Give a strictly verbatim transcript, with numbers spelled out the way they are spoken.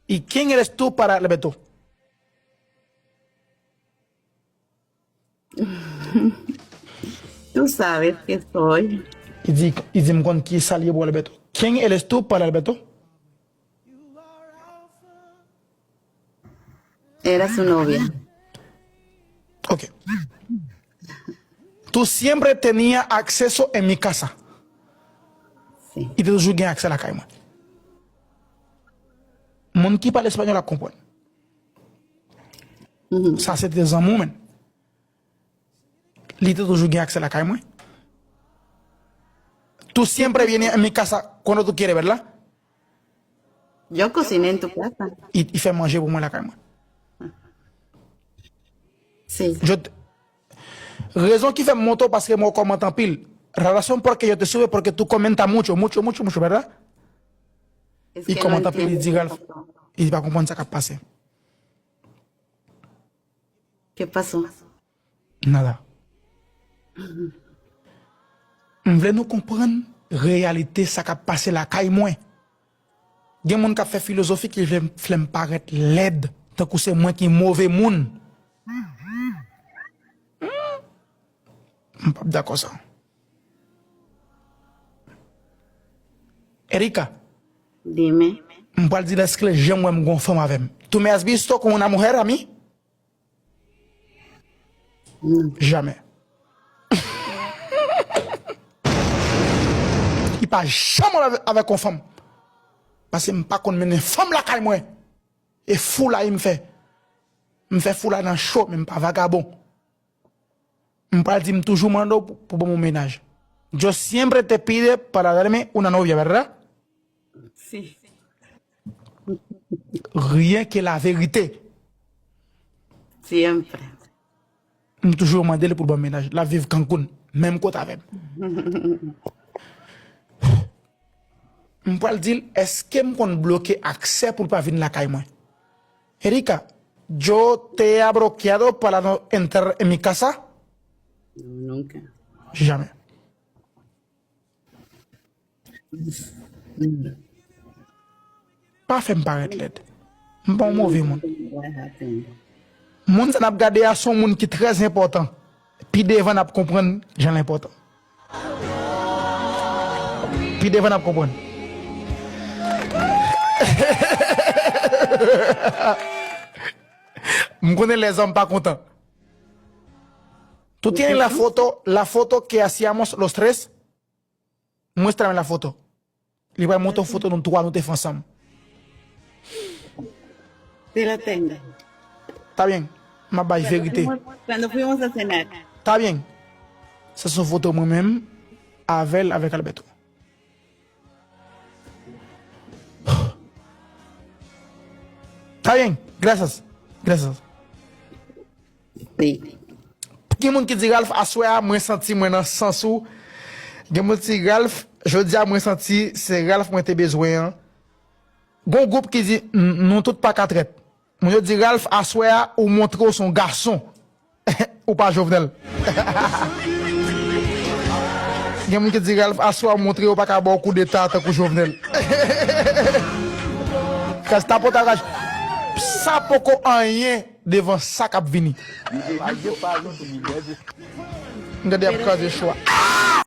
¿Y quién eres tú para Alberto? Tú sabes que soy. Li di, li di, "M konn ki sa l ye pou Alberto." ¿Quién eres tú para Alberto? Era su novia. Ok. Tú siempre tenía acceso en mi casa. Sí. Li te toujou gen aksè lakay mwen. Moun ki pale espanyòl ap konprann. Sa se te zanmi w, men. Li te toujou gen aksè lakay mwen. Tú siempre vienes en mi casa cuando tú quieres, ¿verdad? Yo cociné en tu casa. Li, li fè manje pou mwen lakay mwen. Sí. Yo te- Rezon ki fè m monte w, paske mwen kòmante anpil. La razón por qué yo te sube, porque tú comentas mucho, mucho, mucho, mucho, ¿verdad? Es Li que no kòmante anpil, li di entiendo. Ralph, li pa konprann sa k ap pase. ¿Qué pasó? Nada. M vle nou konprann reyalite sa k ap pase lakay mwen. Gen moun k ap fè filozofi ki vle m, vle m parèt lèd, tankou se mwen ki move moun. M p ap dakò sa. Erika, Dime. M pral di l, "Èske l janm wè m gon fanm avè m?" ¿Tú me has visto con una mujer a mí? Jamais. Li pa janm wè m avèk yon fanm. Paske m pa konn mennen fanm lakay mwen. E foulay m fè. M fè foulay nan cho, men m pa vagabon. M pral di, "M toujou mande w pou, pou ban m yon mennaj." Yo siempre te pide para darme una novia, ¿verdad? Sí. Rien que la vérité. Siempre. M toujou mande l pou l ban m mennaj. L ap viv Cancun, menm kote avè m. M pral di l, "Èske m konn bloke aksè pou l pa vin lakay mwen?" Erika, yo te ha bloqueado para no entrar en mi casa? No, nunca. Jamais. Pa fè m parèt lèd. M pa yon move moun. What happened? Moun sa n ap gade a se yon moun ki trè enpòtan. Pi devan n ap konprann jan l enpòtan. Pi devan n ap konprann. M konnen lèzòm pa kontan. Tú tienes la foto, la foto que hacíamos los tres. Muéstrame la foto. Li pral montre yon foto nou twa nou te fè ansanm. Sí la tengo. Está bien. M ap bay verite. Cuando fuimos a cenar. Está bien. Sa se yon foto mwen menm avè l, avèk Alberto. Está bien. Gracias. Gracias. Sí. Gen moun ki di, "Ralph, aswè a mwen santi mwen nan sans ou." Gen moun ki di, "Ralph, jodi a mwen santi se Ralph mwen te bezwen an." Gon gwoup ki di, "N-, nou tout pa ka trèt." Moun yo di, "Ralph, aswè a ou montre w se yon gason." Ou pa Jovenel. Gen moun ki di, "Ralph, aswè a ou montre yo pa ka ba w koudeta tankou Jovenel." Kaz tapota raj. Sa poko anyen devan sa k ap vini. M gade y ap kraze cho a.